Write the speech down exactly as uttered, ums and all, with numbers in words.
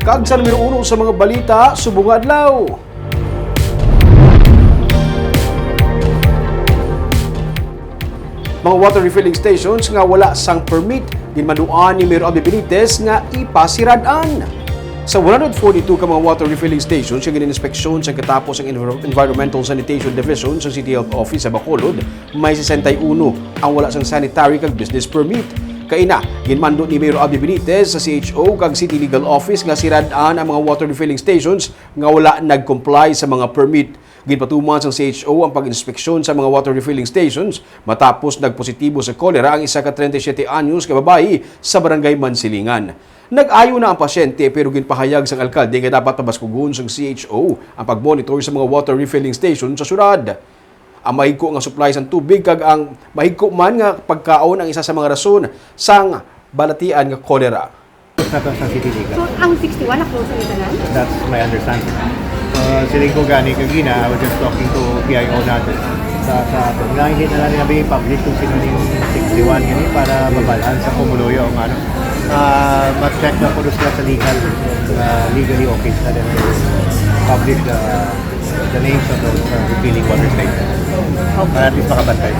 Kag sa numero uno sa mga balita subong nga adlaw, mga water refilling stations nga wala sang permit, ginmanduan ni Mayor Abby Benitez nga ipasirad-an. Sa one hundred forty-two ka mga water refilling stations nga gin-inspeksyon sa katapos ang Envir-, Environmental Sanitation Division sa City Health Office sa Bacolod, may sesenta y uno ang wala sang sanitary kag business permit. Kaina, ginmando ni Mayor Abby Benitez sa C H O kag City Legal Office nga sirad-an ang mga water refilling stations nga wala nag-comply sa mga permit. Ginpatuman sang C H O ang pag-inspeksyon sa mga water refilling stations matapos nagpositibo sa cholera ang isa ka treinta y siete anyos nga babayi sa Barangay Mansilingan. Nag-ayo na ang pasyente, pero ginpahayag sang alkalde nga dapat pabaskugon sang C H O ang pag-monitor sa mga water refilling station sa syudad. Ang mahigko nga supply sang tubig kag ang mahigko man nga pagkaon ang isa sa mga rason sang balatian nga cholera. Sa to sa City Legal. So, ang sixty-one na close ang tanan? That's my understanding. Uh, siling ko gani kagina, I was just talking to P I O natin. Sa, sa, nga hindi na lang nabi public kung sino yung sixty-one gani para mabalaan sa Pumuluyo ang ano. Uh, ma-check na po sila sa legal. Uh, legally okay sa din. Public the, the names of those uh, refilling water stations. Para at least makabantay.